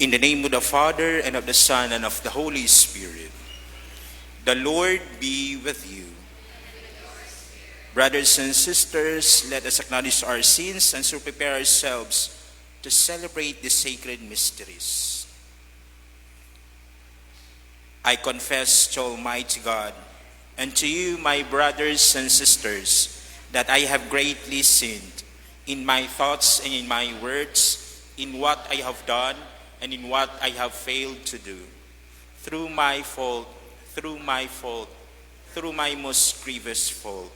In the name of the Father, and of the Son, and of the Holy Spirit. The Lord be with you. Brothers and sisters, let us acknowledge our sins and so prepare ourselves to celebrate the sacred mysteries. I confess to Almighty God and to you, my brothers and sisters, that I have greatly sinned in my thoughts and in my words, in what I have done and in what I have failed to do. Through my fault, through my fault, through my most grievous fault.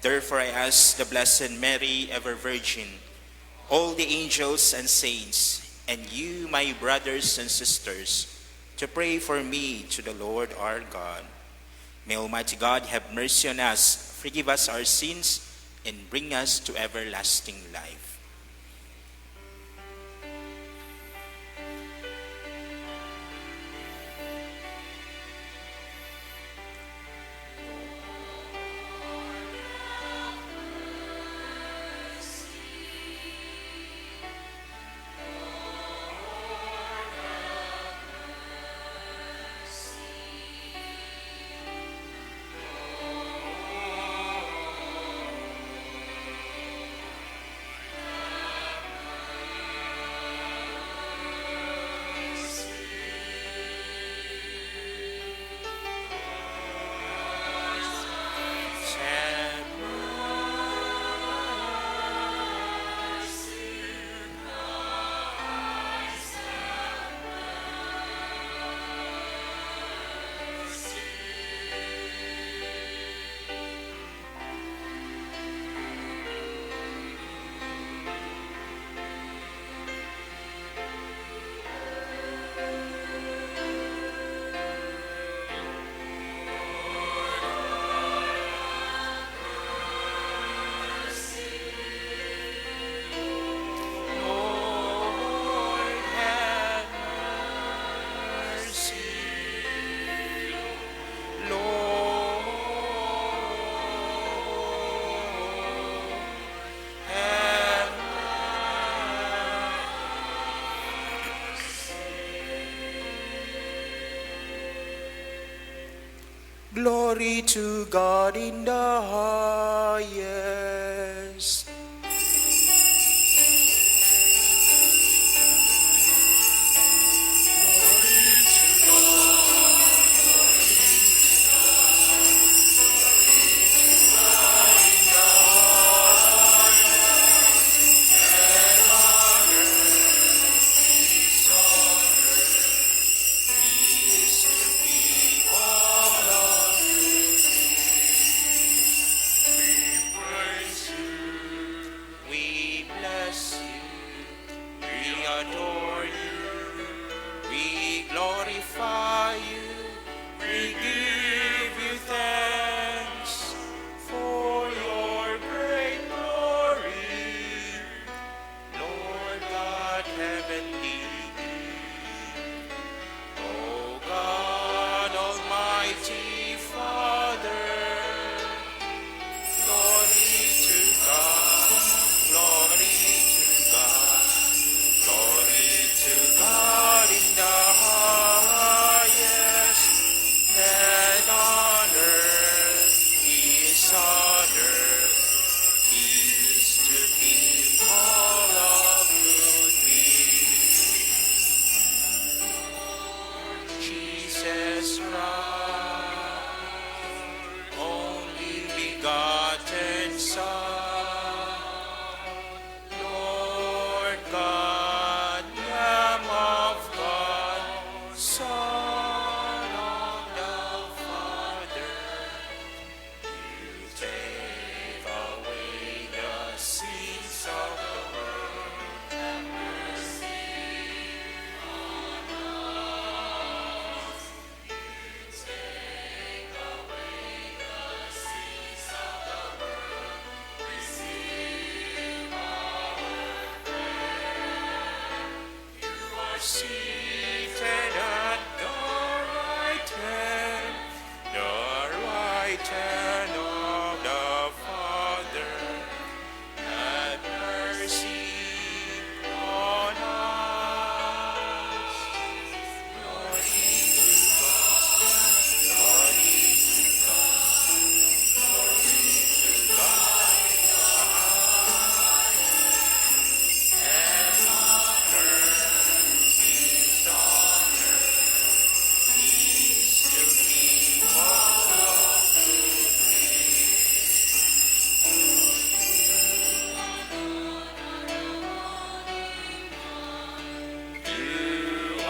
Therefore I ask the Blessed Mary, ever Virgin, all the angels and saints, and you, my brothers and sisters, to pray for me to the Lord our God. May Almighty God have mercy on us, forgive us our sins, and bring us to everlasting life. Lord, have mercy. Lord, have mercy. Glory to God in the highest. We bless you, we adore you, we glorify you, we give you thanks for your great glory, Lord God, heavenly King. O God, Almighty Father, glory to God, glory to God, glory to God in the highest, and on earth, peace on earth, peace to people of good will. Jesus Christ, only begotten Son, Lord God, Lamb of God, Son of the Father, you take away the sins of the world. Have mercy on us. You take away the sins of the world. Receive our prayer. You are seated at the right hand of the Father. Have mercy on us.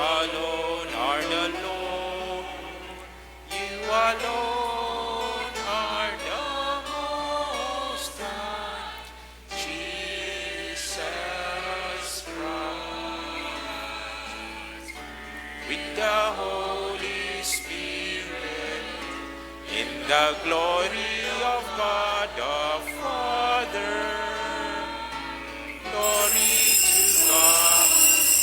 Alone are the Lord. You alone are the Most High, Jesus Christ. With the Holy Spirit, in the glory of God the Father. Glory to God,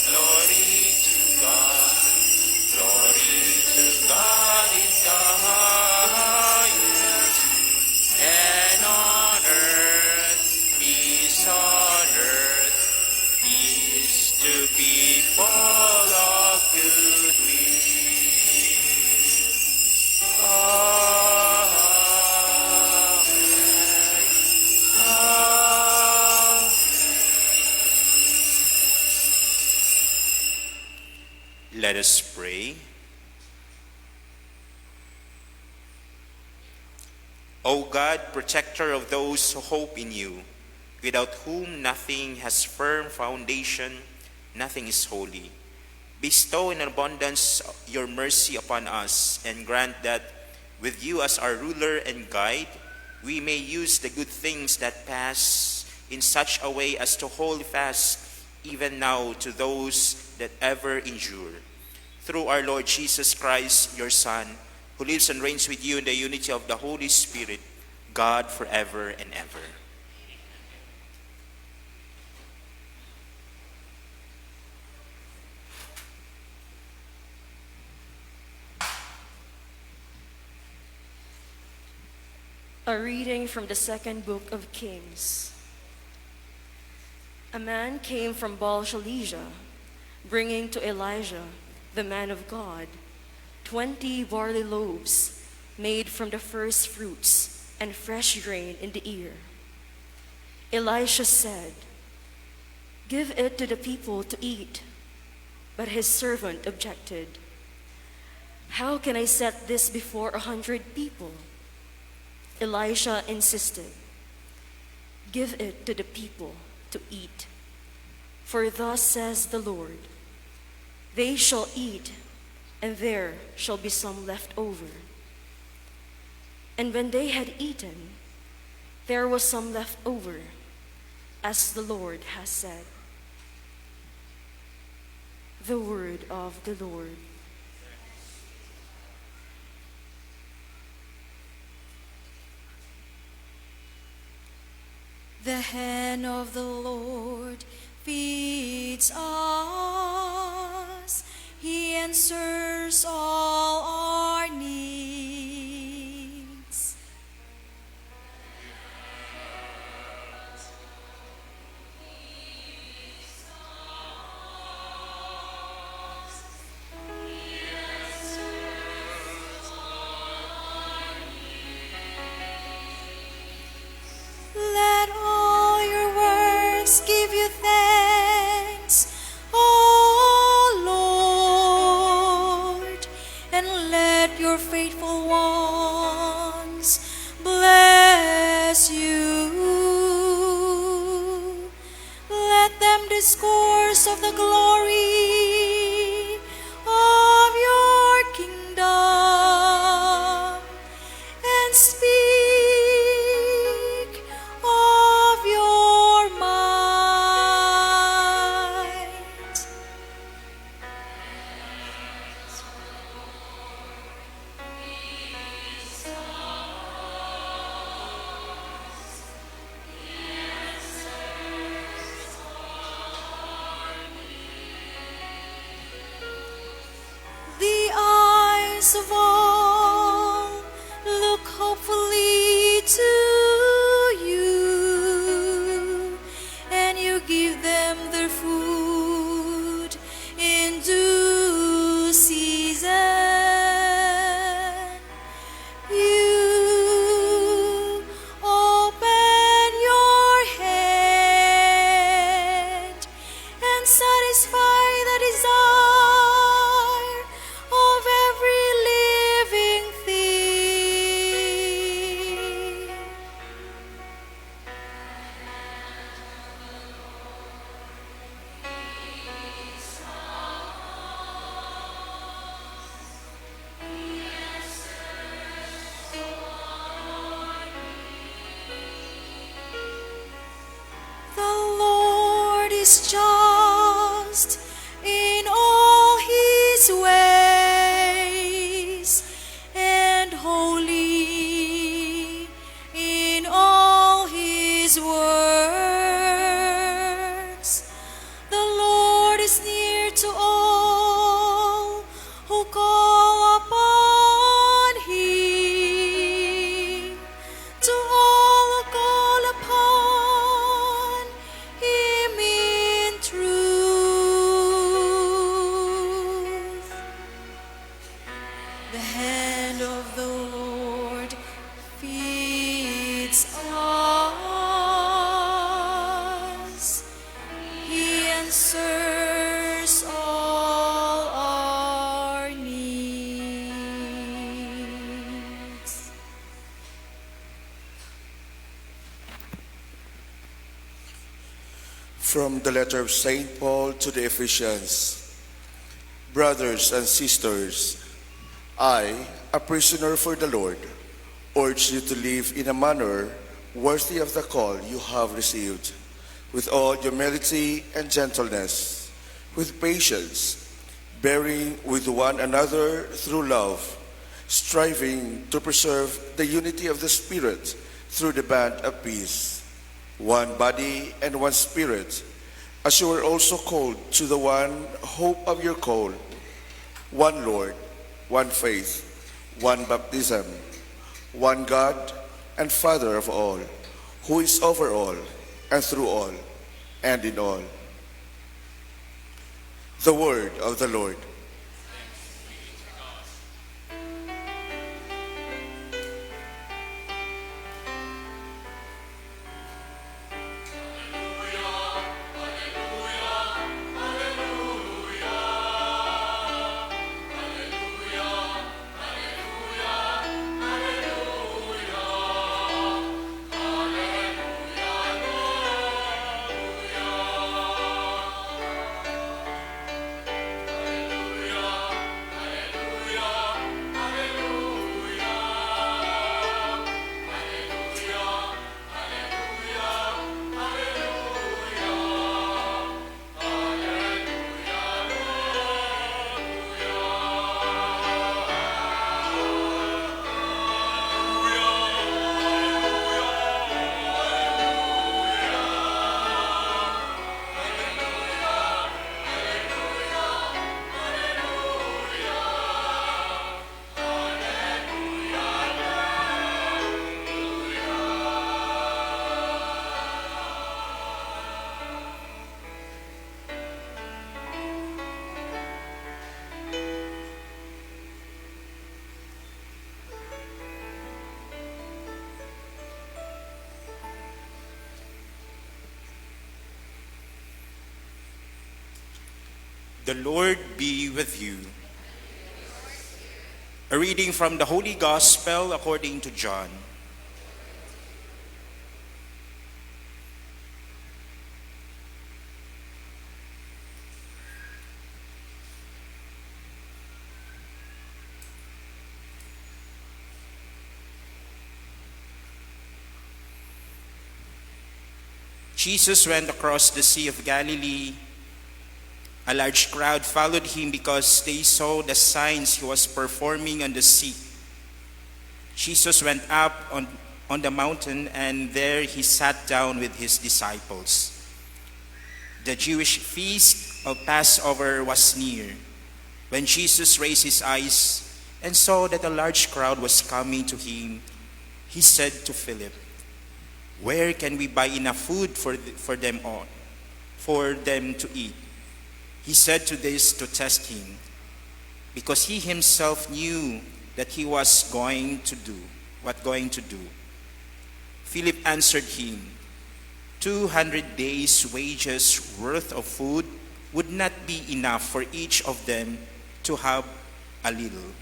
glory to God, glory to God in the highest, and on earth, peace on earth, peace to people of good will. Amen. Amen. Let us pray. O God, protector of those who hope in you, without whom nothing has firm foundation, nothing is holy, bestow in abundance your mercy upon us and grant that, with you as our ruler and guide, we may use the good things that pass in such a way as to hold fast even now to those that ever endure. Through our Lord Jesus Christ, your Son, who lives and reigns with you in the unity of the Holy Spirit, God forever and ever. A reading from the Second Book of Kings. A man came from Baal-Shalisha, bringing to Elijah, the man of God, 20 barley loaves made from the first fruits and fresh grain in the ear. Elisha said, "Give it to the people to eat." But his servant objected, "How can I set this before 100 people?" Elisha insisted, "Give it to the people to eat. For thus says the Lord, they shall eat, and there shall be some left over." And when they had eaten, there was some left over, as the Lord has said. The word of the Lord. The hand of the Lord feeds us. He answers all our needs. Let all your works give you thanks, O Lord, and let your faithful ones bless you. Let them discourse of the glory of your kingdom and speak of your might. The eyes of all look hopefully to you, and you give them their food in due season. You open your hand and satisfy the desire of every living his ways and holy in all his works. The Lord is near to all who call upon him, to all who call upon him in truth. The hand of the Lord feeds us. He answers all our needs. From the letter of St. Paul to the Ephesians. Brothers and sisters, I, a prisoner for the Lord, urge you to live in a manner worthy of the call you have received, with all humility and gentleness, with patience, bearing with one another through love, striving to preserve the unity of the Spirit through the band of peace, one body and one Spirit, as you were also called to the one hope of your call, one Lord, one faith, one baptism, one God and Father of all, who is over all and through all and in all. The word of the Lord. The Lord be with you. A reading from the Holy Gospel according to John. Jesus went across the Sea of Galilee. A large crowd followed him because they saw the signs he was performing on the sick. Jesus went up on the mountain, and there he sat down with his disciples. The Jewish feast of Passover was near. When Jesus raised his eyes and saw that a large crowd was coming to him, he said to Philip, "Where can we buy enough food for them all, for them to eat?" He said to this to test him, because he himself knew that he was going to do what going to do. Philip answered him, 200 days' wages worth of food would not be enough for each of them to have a little.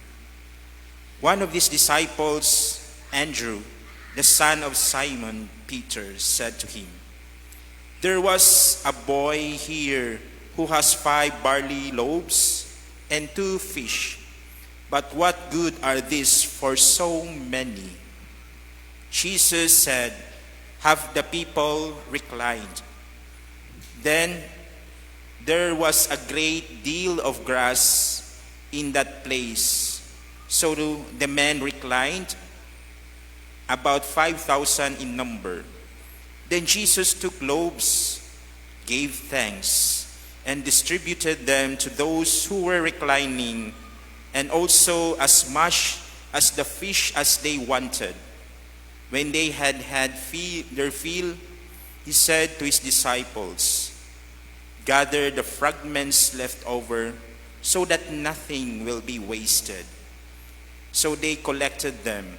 One of his disciples, Andrew, the son of Simon Peter, said to him, "There was a boy here who has 5 barley loaves and 2 fish, but what good are these for so many?" Jesus said, "Have the people reclined." Then there was a great deal of grass in that place. So the men reclined, about 5,000 in number. Then Jesus took loaves, gave thanks, and distributed them to those who were reclining, and also as much as the fish as they wanted. When they had had their fill, he said to his disciples, "Gather the fragments left over so that nothing will be wasted." So they collected them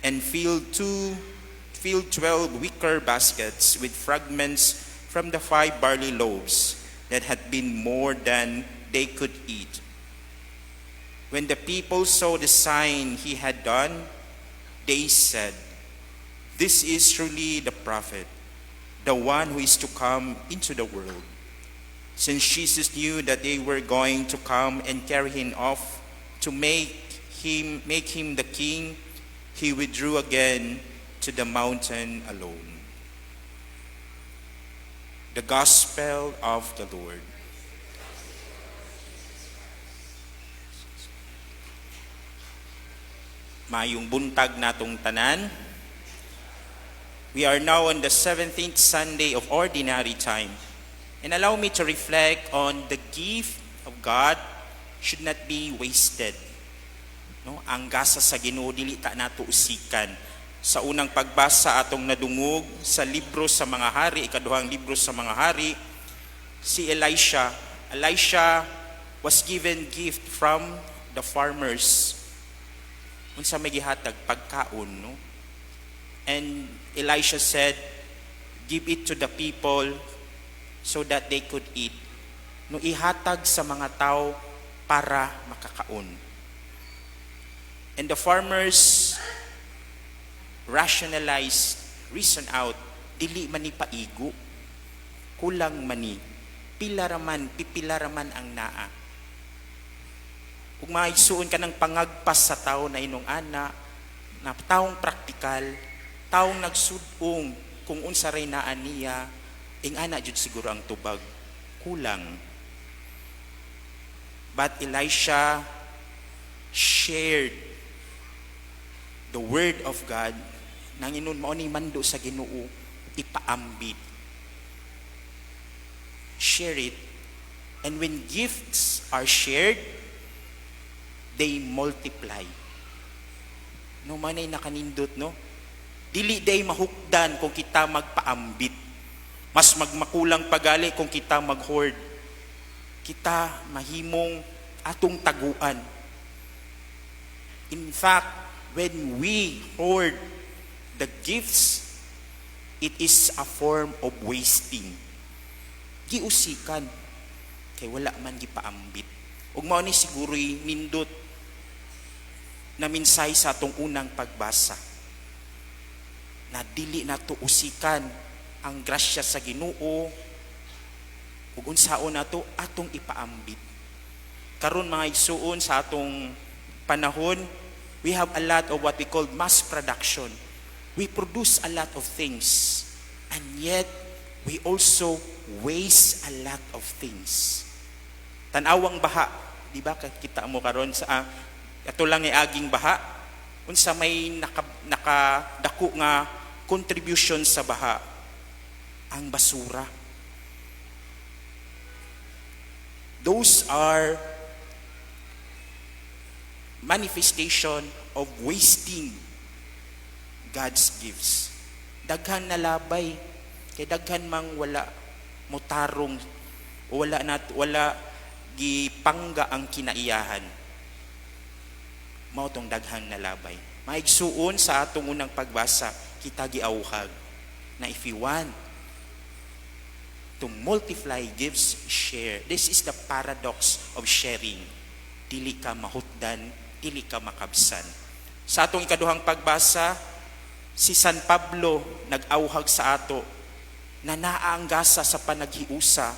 and filled 12 wicker baskets with fragments from the five barley loaves that had been more than they could eat. When the people saw the sign he had done, they said, "This is truly the prophet, the one who is to come into the world." Since Jesus knew that they were going to come and carry him off to make him the king, he withdrew again to the mountain alone. The Gospel of the Lord. Maayong buntag natong tanan. We are now on the 17th Sunday of Ordinary Time. And allow me to reflect on the gift of God should not be wasted. No, ang gasa sa Ginoo dili ta nato usikan. Sa unang pagbasa atong nadungog sa Libro sa Mga Hari, ikaduhang Libro sa Mga Hari, si Elisha, Elisha was given gift from the farmers. Unsa may gihatag? Pagkaon, no? And Elisha said, "Give it to the people so that they could eat." No, ihatag sa mga tao para makakaon. And the farmers rationalized, reason out, "Dili man ni paigo. Kulang man ni. Pila raman, pipila raman ang naa." Ug maigsuon ka ng pangagpas sa tao na inong ana, na taong praktikal, taong nagsudong kung unsa ray naa niya, ing ana jud siguro ang tubag, kulang. But Elisha shared the word of God nang ingon, "Mao ni mando sa Ginoo, ipaambit." Share it. And when gifts are shared, they multiply. No, manay nakanindot, no? Dili day mahukdan kung kita magpaambit. Mas magmakulang pagali kung kita mag-hoard. Kita mahimong atong taguan. In fact, when we hoard the gifts, it is a form of wasting. Giusikan kay wala man gipaambit. Ug mao ni siguro'y nindot na mensahe sa atong unang pagbasa na dili nato usikan ang grasya sa Ginoo ug unsaon nato atong ipaambit. Karon, mga igsuon, sa atong panahon, we have a lot of what we call mass production. We produce a lot of things and yet we also waste a lot of things. Tanawang baha, di ba? Kita mo karon sa ato lang aging baha, unsa may nakadako nga contribution sa baha? Ang basura. Those are manifestation of wasting God's gifts. Daghan na labay kay daghan mang wala motarong o wala nat wala gipangga ang kinaiyahan. Mao tong daghang nalabay. Maigsuon, sa atong unang pagbasa, kita giawhag na if you want to multiply gifts, share. This is the paradox of sharing. Dili ka mahutdan, dili ka makabsan. Sa atong ikaduhang pagbasa, si San Pablo nag-awhag sa ato na naa ang gasa sa panaghiusa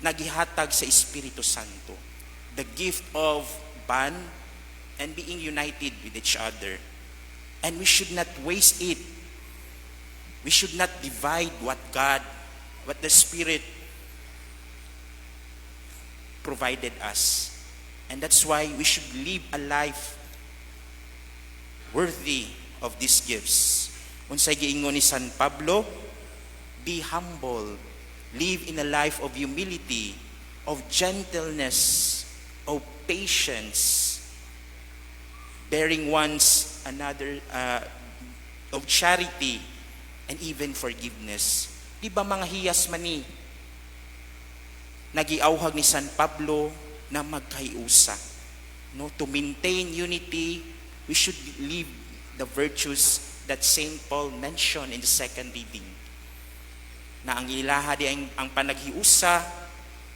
nagihatag sa Espiritu Santo. The gift of bond and being united with each other. And we should not waste it. We should not divide what God, what the Spirit provided us. And that's why we should live a life worthy of these gifts. Unsay giingon ni San Pablo? Be humble. Live in a life of humility, of gentleness, of patience, bearing one's another, of charity, and even forgiveness. Di ba mga hiyas man ni? Nagiawhag ni San Pablo na magkahiusa. No, to maintain unity, we should live the virtues that Saint Paul mentioned in the second reading. Na ang ilaha di ang panaghiusa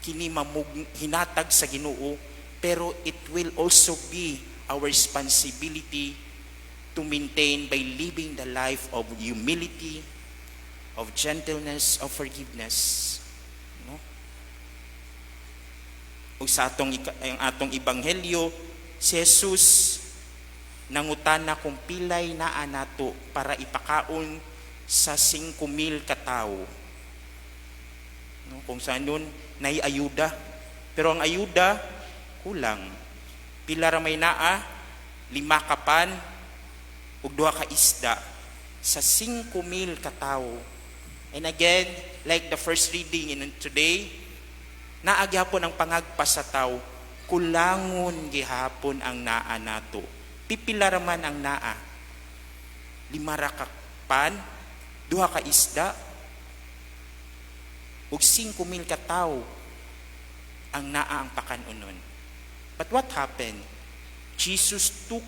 kini mamug hinatag sa Ginoo, pero it will also be our responsibility to maintain by living the life of humility, of gentleness, of forgiveness. No? Ug sa atong ang atong ebanghelyo, si Jesus nangutana kung pilay naa nato para ipakaon sa 5,000 ka tawo. No, kung saan nun nay ayuda. Pero ang ayuda kulang. Pila ra may naa? Lima ka pan ug duha ka isda sa 5,000 ka tawo. And again, like the first reading in today, naa gihapon ang pangagpas sa tao, kulangon gihapon ang naa nato. Pipila ra man ang naa. Lima ra ka pan, duha ka isda, ug 5,000 ka tawo ang naa ang pakanunon. But what happened? Jesus took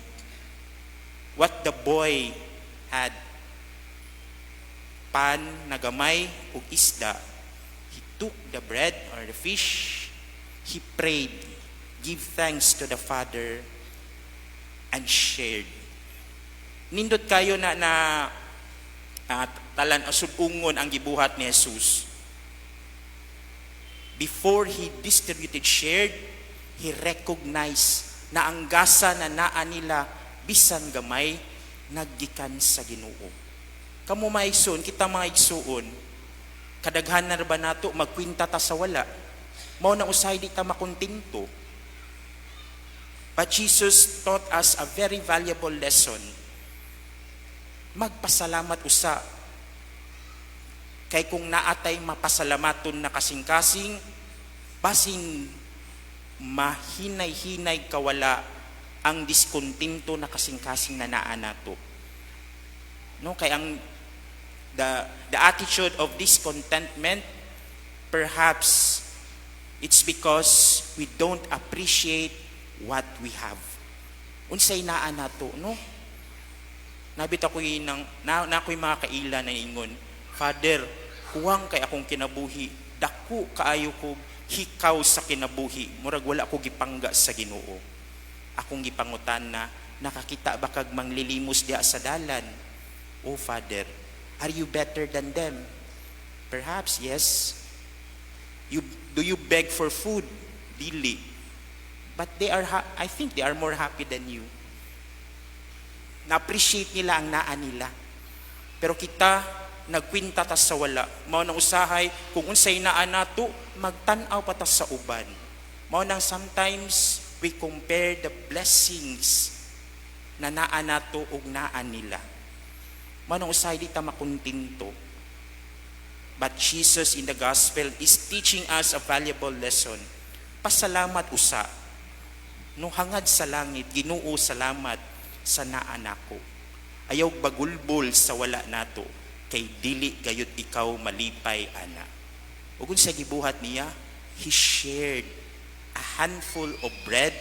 what the boy had, pan na gamay ug isda. He took the bread or the fish, he prayed, give thanks to the Father, and shared. Nindot kayo na na talan sud-ungon ang gibuhat ni Jesus. Before he distributed, shared, he recognized na ang gasa na naa nila bisan gamay naggikan sa Ginoo. Kamo mga igsoon, kita mga igsoon, kadaghan na ba nato magkwinta ta sa wala? Mao na usahay di ta makontento. But Jesus taught us a very valuable lesson. Magpasalamat usa. Kay kung naatay mapasalamaton na kasing-kasing, basin mahinay-hinay kawala ang diskontento na kasing-kasing na naa nato. No, kay ang the attitude of discontentment, perhaps it's because we don't appreciate what we have. Unsay naa nato, no? Nabit ako'y nang na ako'y mga kaila na ingon, "Father, kuwang kay akong kinabuhi, dako kaayo ko hikaw sa kinabuhi, murag wala ko gipangga sa Ginoo." Akong gipangutan na, "Nakakita ba kag manglilimos diha sa dalan?" "Oh Father." "Are you better than them?" "Perhaps, yes." "You, do you beg for food?" "Dili." "But I think they are more happy than you." Na-appreciate nila ang naa nila. Pero kita, nagkwinta ta sa wala. Mao nang usahay, kung unsay naa nato, magtan-aw pa ta sa uban. Mao nang sometimes we compare the blessings na naa nato ug naa nila. Mao nang usahay di ta makontento. But Jesus in the gospel is teaching us a valuable lesson. Pasalamat usa. No, hangad sa langit, "Ginoo, salamat sa naa nako." Ayaw bagulbol sa wala nato kay dili gayud ikaw malipay ana. Ug sa gibuhat niya, he shared a handful of bread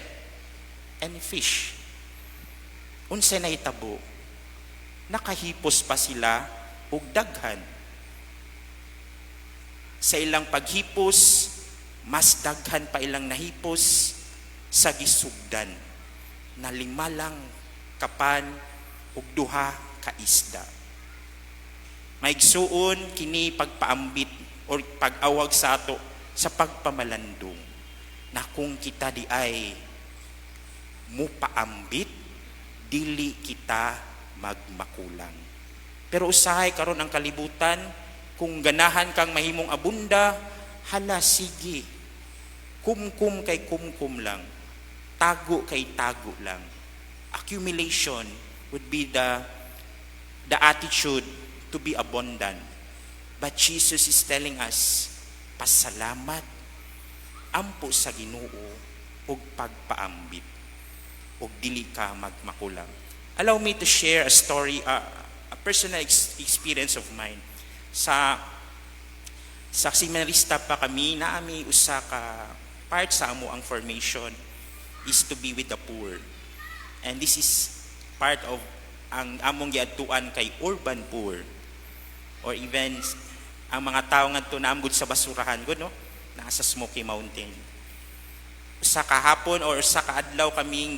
and fish. Unsay nahitabo? Nakahipos pa sila og daghan. Sa ilang paghipos, mas daghan pa ilang nahipos sa gisugdan na lima lang ka pan ug duha ka isda. Maigsuon, kini pagpaambit or pag-awag sa ato sa pagpamalandong na kung kita di ay mupaambit, dili kita magmakulang. Pero usahay karon ang kalibutan, kung ganahan kang mahimong abunda, hala sige. Kumkum kay kumkum lang. Tago kay tago lang. Accumulation would be the attitude to be abundant. But Jesus is telling us, pasalamat, ampo sa Ginoo ug pagpaambit ug dili ka magmakulang. Allow me to share a story, a personal experience of mine. Sa seminarista pa kami, naami usa ka part sa amo ang formation is to be with the poor. And this is part of ang among giadtuan kay urban poor or even ang mga tao ngadto naamgod sa basurahan gud, no, naa sa Smoky Mountain. Sa kahapon or sa kaadlaw kaming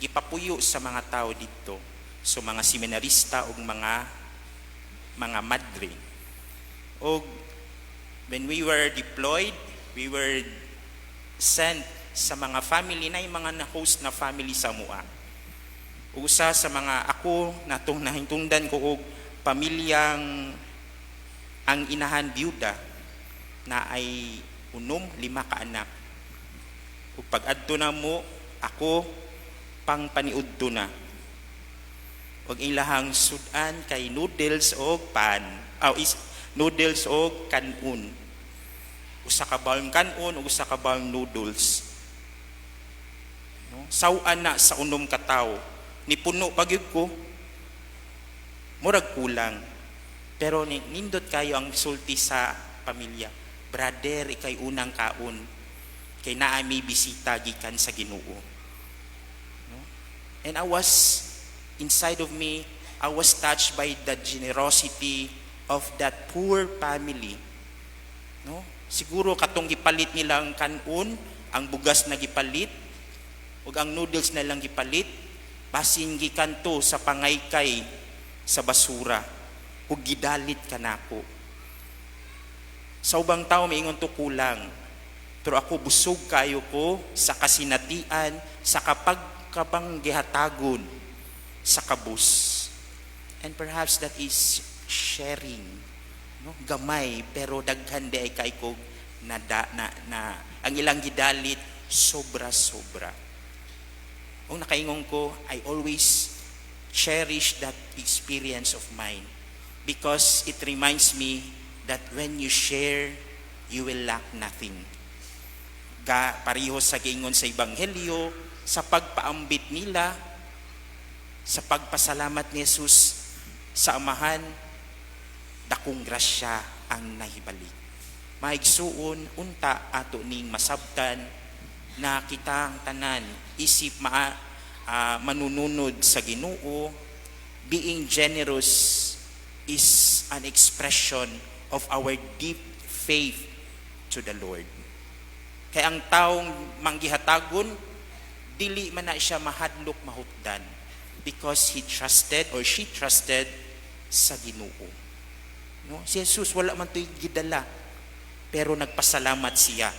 gipapuyo sa mga tao dito. So mga seminarista ug mga madre. Og when we were deployed, we were sent sa mga family na yung mga na-host na family sa mua. Usa sa mga ako natong nahintungdan ko og pamilyang ang inahan byuda na ay unom lima ka anak. Ug pag-adto na mo, ako pang paniudto na. Ug ilahang sudan kay noodles og pan. Oh, is noodles og kanon. Usa ka bawong kanon ug usa ka bawong noodles. No? Saw-an na sa unom ka tawo. Nipuno pa gyud ko. Murag kulang. Pero nindot kayo ang sulti sa pamilya. "Brother, ikay unang kaon. Kay naa mi bisita gikan sa Ginoo." No? And I was, inside of me, I was touched by the generosity of that poor family. No? Siguro katong gipalit nilang kanon, ang bugas na gipalit, ug ang noodles na lang gipalit, basin gikan to sa pangaykay sa basura, ug gidalit kanako. Sa ubang tao maingon to kulang. Pero ako, busog kayo ko sa kasinatian, sa kapagkabang gihatagon sa kabus. And perhaps that is sharing. No? Gamay pero daghan di ay kay kog na, na, na ang ilang gidalit sobra-sobra. Kung nakaingon ko, I always cherish that experience of mine because it reminds me that when you share, you will lack nothing. Ga, pareho sa giingon sa Ebanghelyo, sa pagpaambit nila, sa pagpasalamat ni Jesus sa Amahan, dakong grasya ang nahibalik. Maigsuon, unta ato ning masabtan na kitang tanan isip manununod sa Ginoo, being generous is an expression of our deep faith to the Lord. Kay ang taong manggihatagon, dili man na siya mahadlok mahutdan because he trusted or she trusted sa Ginoo. No? Si Jesus wala man to'y gidala, pero nagpasalamat siya.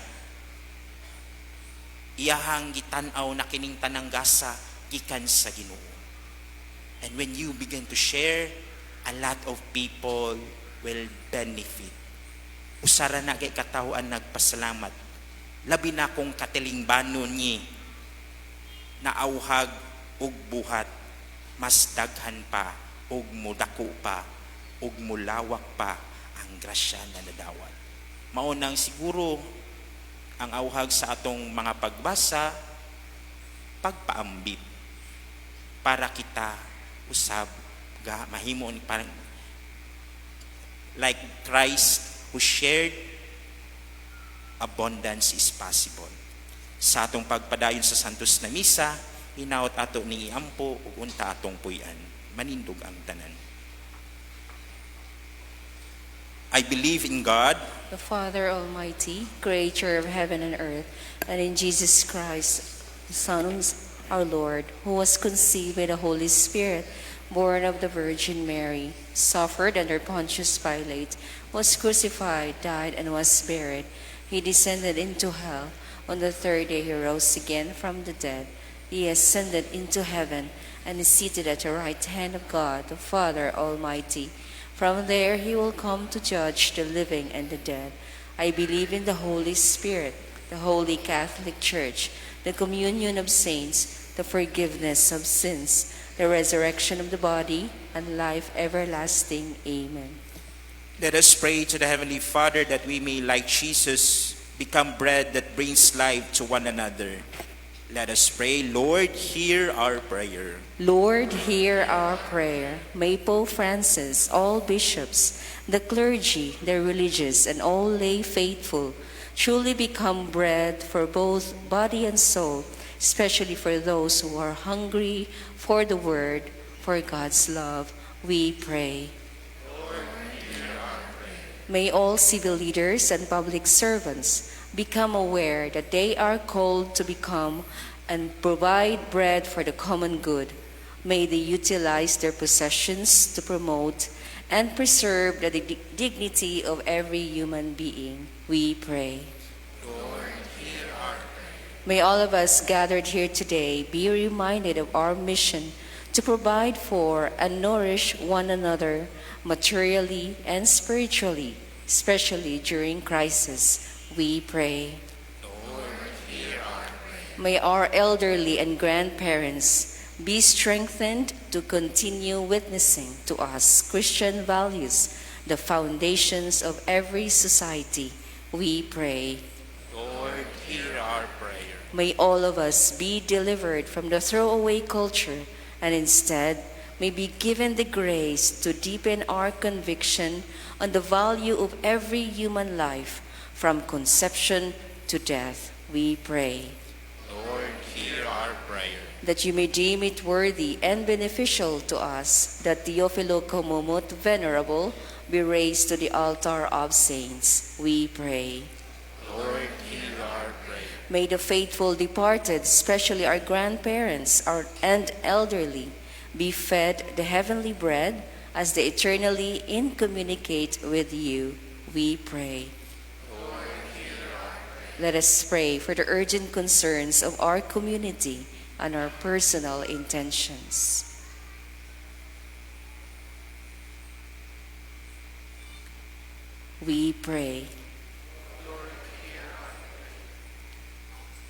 Iyahang gitan-aw na kining tanang gasa gikan sa Ginoo. And when you begin to share, a lot of people will benefit. Usara na kay katawhan nagpasalamat. Labi na kung katilingbanon ni naauhag og buhat, mas daghan pa og mudako pa og mulawak pa ang grasya na nadawat. Mao nang siguro ang auhag sa atong mga pagbasa, pagpaambit para kita usab ga mahimo ni parang like Christ who shared, abundance is possible. Sa atong pagpadayon sa Santos na Misa, hinaot ato ning iampo ug unta atong puy-an. Manindog ang tanan. I believe in God, the Father Almighty, creator of heaven and earth, and in Jesus Christ, the Son of our Lord, who was conceived by the Holy Spirit, born of the Virgin Mary, suffered under Pontius Pilate, was crucified, died, and was buried. He descended into hell. On the third day he rose again from the dead. He ascended into heaven and is seated at the right hand of God, the Father Almighty. From there he will come to judge the living and the dead. I believe in the Holy Spirit, the holy Catholic Church, the communion of saints, the forgiveness of sins, the resurrection of the body, and life everlasting. Amen. Let us pray to the Heavenly Father that we may, like Jesus, become bread that brings life to one another. Let us pray. Lord, hear our prayer. Lord, hear our prayer. May Pope Francis, all bishops, the clergy, the religious, and all lay faithful truly become bread for both body and soul, especially for those who are hungry for the word, for God's love. We pray. May all civil leaders and public servants become aware that they are called to become and provide bread for the common good. May they utilize their possessions to promote and preserve the dignity of every human being. We pray. May all of us gathered here today be reminded of our mission to provide for and nourish one another materially and spiritually, especially during crisis. We pray. May our elderly and grandparents be strengthened to continue witnessing to us Christian values, the foundations of every society. We pray. Lord, hear our prayer. May all of us be delivered from the throwaway culture and instead may be given the grace to deepen our conviction on the value of every human life from conception to death. We pray. Lord, hear our prayer. That you may deem it worthy and beneficial to us that Teofilo Camomot Venerable be raised to the altar of saints. We pray. Lord, hear our prayer. May the faithful departed, especially our grandparents and elderly, be fed the heavenly bread as they eternally incommunicate with you. We pray. Let us pray for the urgent concerns of our community and our personal intentions. We pray.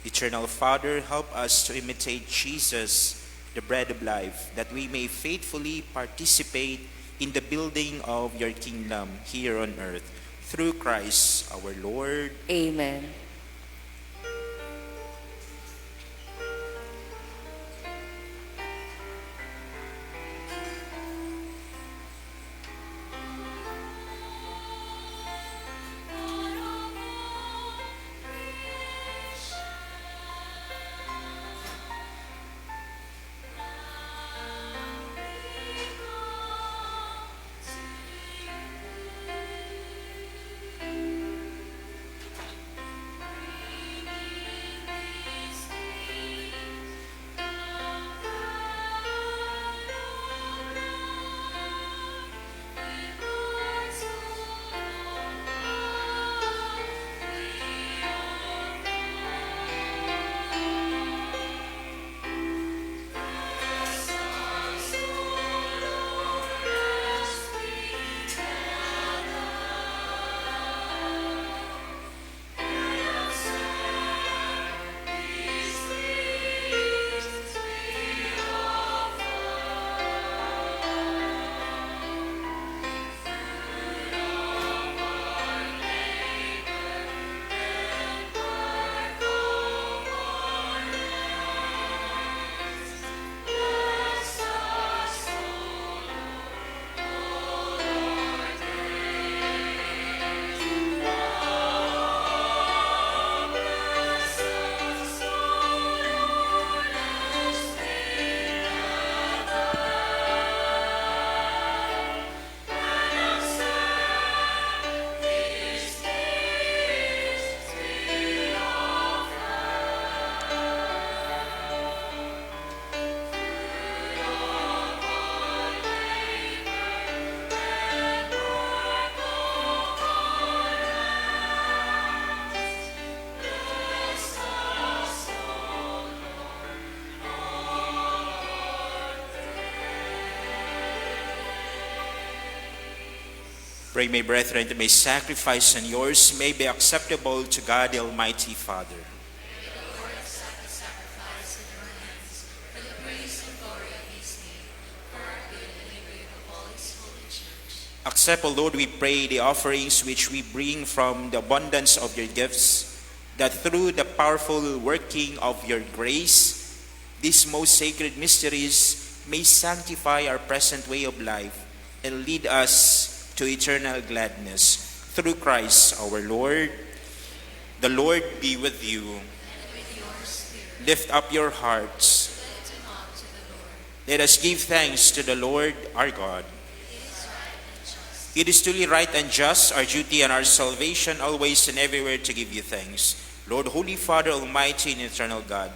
Eternal Father, help us to imitate Jesus, the bread of life, that we may faithfully participate in the building of your kingdom here on earth. Through Christ our Lord. Amen. Pray, my brethren, that my sacrifice and yours may be acceptable to God the Almighty Father. Accept, O Lord, we pray, the offerings which we bring from the abundance of your gifts, that through the powerful working of your grace, these most sacred mysteries may sanctify our present way of life and lead us to eternal gladness. Through Christ our Lord. The Lord be with you. Lift up your hearts. Let us give thanks to the Lord our God. It is truly right and just, our duty and our salvation, always and everywhere to give you thanks. Lord, Holy Father, Almighty and eternal God,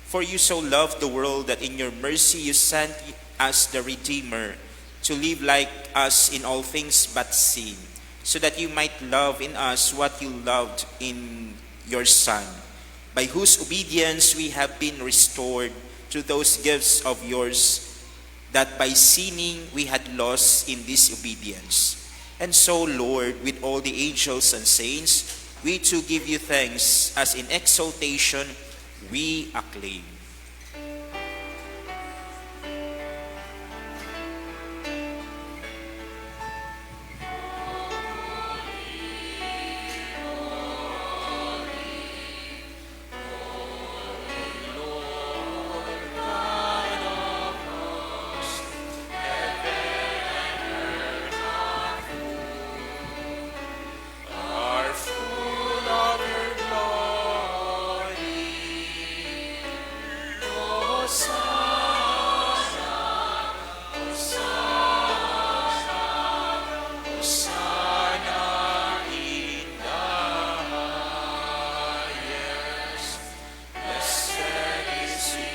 for you so loved the world that in your mercy you sent us the Redeemer to live like us in all things but sin, so that you might love in us what you loved in your Son, by whose obedience we have been restored to those gifts of yours that by sinning we had lost in disobedience. And so, Lord, with all the angels and saints, we too give you thanks as in exaltation we acclaim. Are full of your glory. Hosanna, Hosanna, Hosanna in the highest. Blessed is he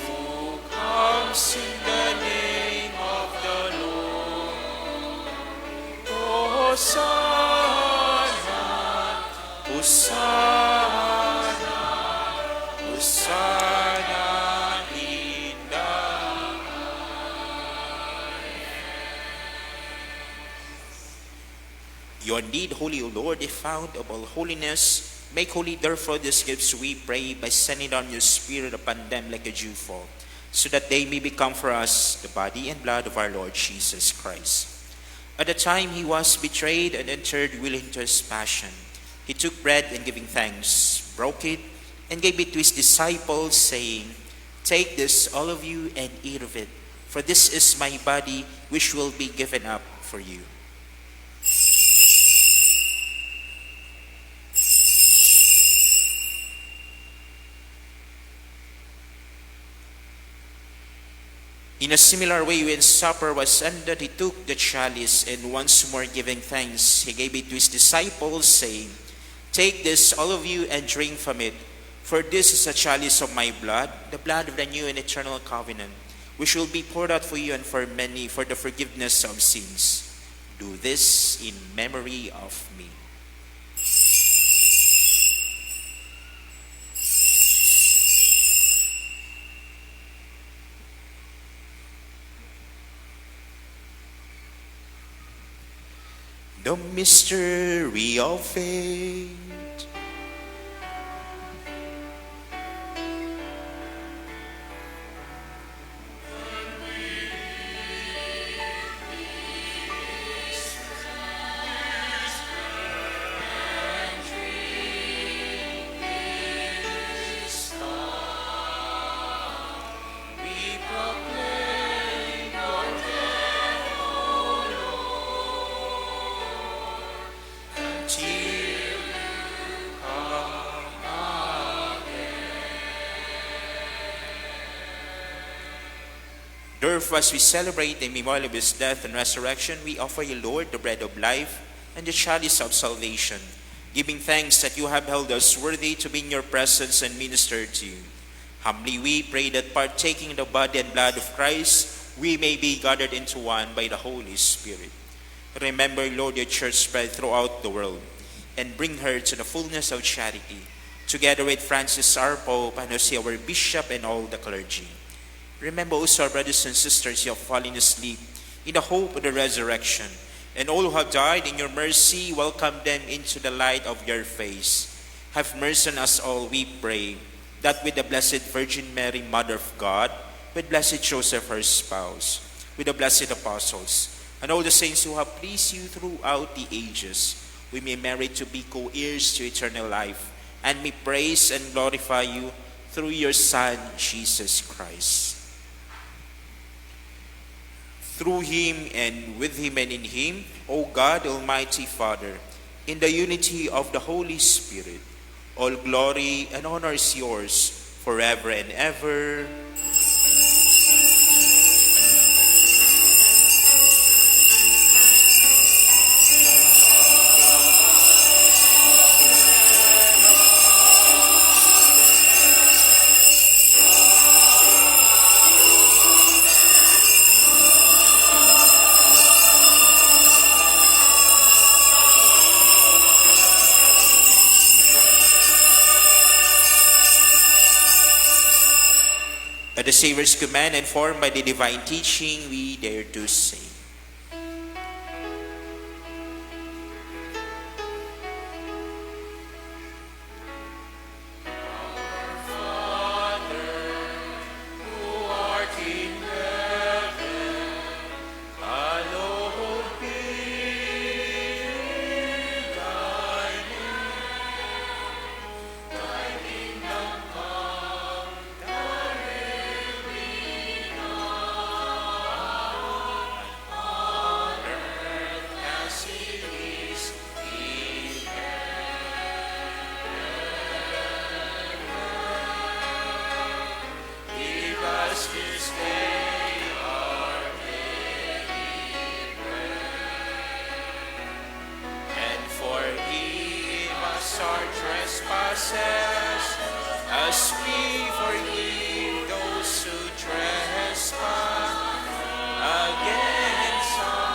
who comes in the name of the Lord. Hosanna, Hosanna, Hosanna in the. You are indeed holy, O Lord, the fount of all holiness. Make holy, therefore, these gifts, we pray, by sending down your Spirit upon them like a dewfall, so that they may become for us the body and blood of our Lord Jesus Christ. At the time he was betrayed and entered willing to his passion, he took bread and, giving thanks, broke it and gave it to his disciples, saying, "Take this, all of you, and eat of it, for this is my body, which will be given up for you." In a similar way, when supper was ended, he took the chalice, and once more giving thanks, he gave it to his disciples, saying, "Take this, all of you, and drink from it, for this is a chalice of my blood, the blood of the new and eternal covenant, which will be poured out for you and for many for the forgiveness of sins. Do this in memory of me." The mystery of faith. We proclaim your death, O Lord, until you come again. Therefore, as we celebrate the memorial of his death and resurrection, we offer you, Lord, the bread of life and the chalice of salvation, giving thanks that you have held us worthy to be in your presence and minister to you. Humbly we pray that, partaking the body and blood of Christ, we may be gathered into one by the Holy Spirit. Remember, Lord, your church spread throughout the world, and bring her to the fullness of charity, together with Francis our Pope and Jose our Bishop and all the clergy. Remember also our brothers and sisters who have fallen asleep in the hope of the resurrection. And all who have died in your mercy, welcome them into the light of your face. Have mercy on us all, we pray, that with the Blessed Virgin Mary, Mother of God, with Blessed Joseph, her spouse, with the blessed apostles, and all the saints who have pleased you throughout the ages, we may merit to be co-heirs to eternal life, and may praise and glorify you through your Son, Jesus Christ. Through him and with him and in him, O God, Almighty Father, in the unity of the Holy Spirit, all glory and honor is yours forever and ever. At the Savior's command and formed by the divine teaching, we dare to say, And forgive us our trespasses, as we forgive those who trespass against us.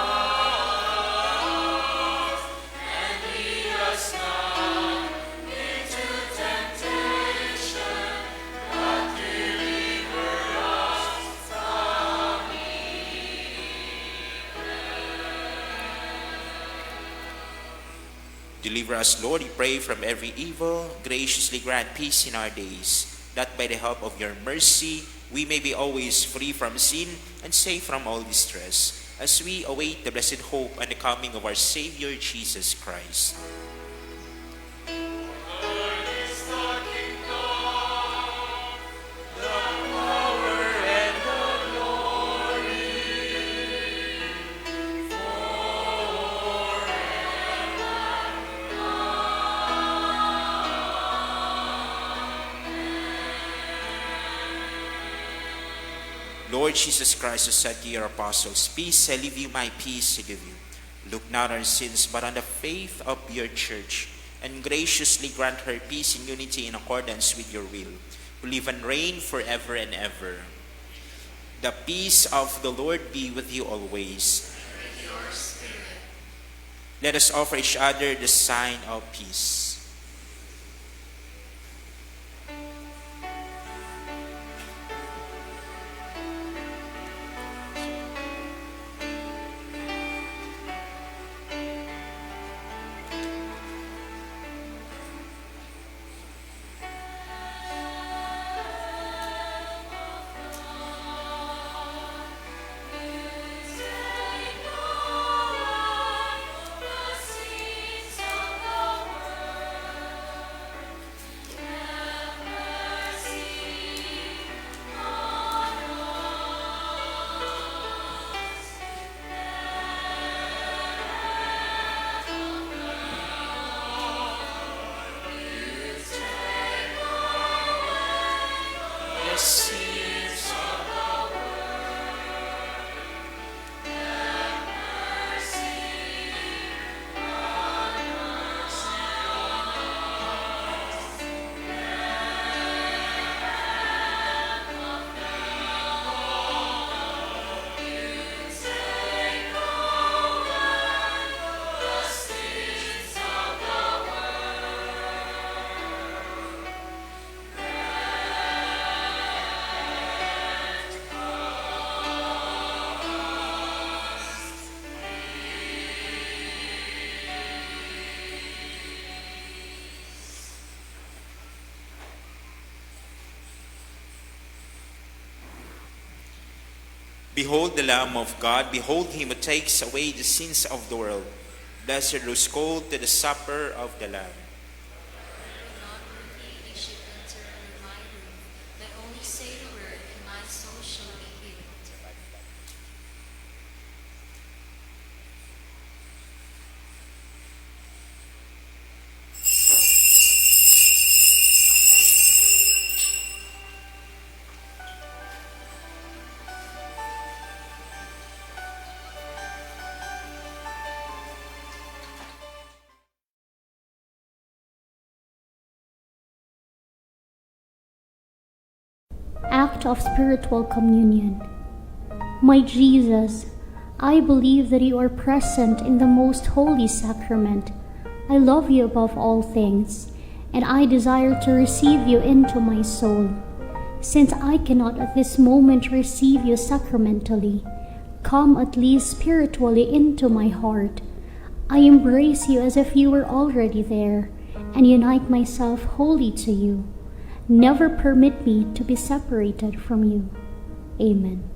And lead us not into temptation, but deliver us from Deliver us, Lord, we pray, from every evil. Graciously grant peace in our days, that by the help of your mercy we may be always free from sin and safe from all distress, as we await the blessed hope and the coming of our Savior, Jesus Christ. Lord Jesus Christ, who said to your apostles, "Peace I leave you, my peace I give you." Look not on our sins, but on the faith of your church, and graciously grant her peace and unity in accordance with your will, who live and reign forever and ever. The peace of the Lord be with you always. With your spirit. Let us offer each other the sign of peace. Take away the sins of the world. Behold the Lamb of God, behold him who takes away the sins of the world. Blessed are those called to the supper of the Lamb. Not worthy you should enter under my roof, but only say the word, and my soul shall be healed. Act of Spiritual Communion. My Jesus, I believe that you are present in the most holy sacrament. I love you above all things, and I desire to receive you into my soul. Since I cannot at this moment receive you sacramentally, come at least spiritually into my heart. I embrace you as if you were already there, and unite myself wholly to you. Never permit me to be separated from you. Amen.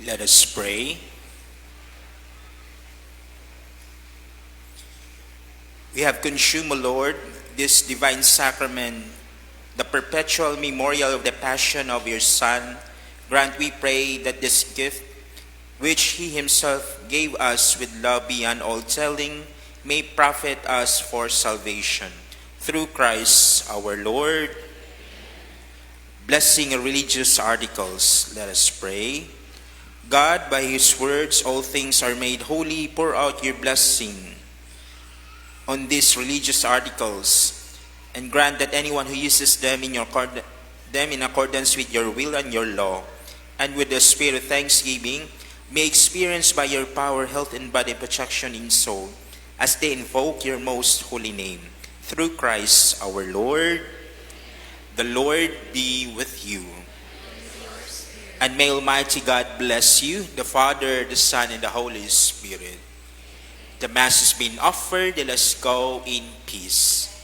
Let us pray. We have consumed, O Lord, this divine sacrament, the perpetual memorial of the passion of your Son. Grant, we pray, that this gift, which he himself gave us with love beyond all telling, may profit us for salvation. Through Christ our Lord. Blessing religious articles, let us pray. God, by his words, all things are made holy. Pour out your blessing on these religious articles and grant that anyone who uses them in accordance with your will and your law and with the spirit of thanksgiving may experience by your power health in body and protection in soul as they invoke your most holy name. Through Christ our Lord. The Lord be with you. And may Almighty God bless you, the Father, the Son, and the Holy Spirit. The Mass has been offered. Let us go in peace.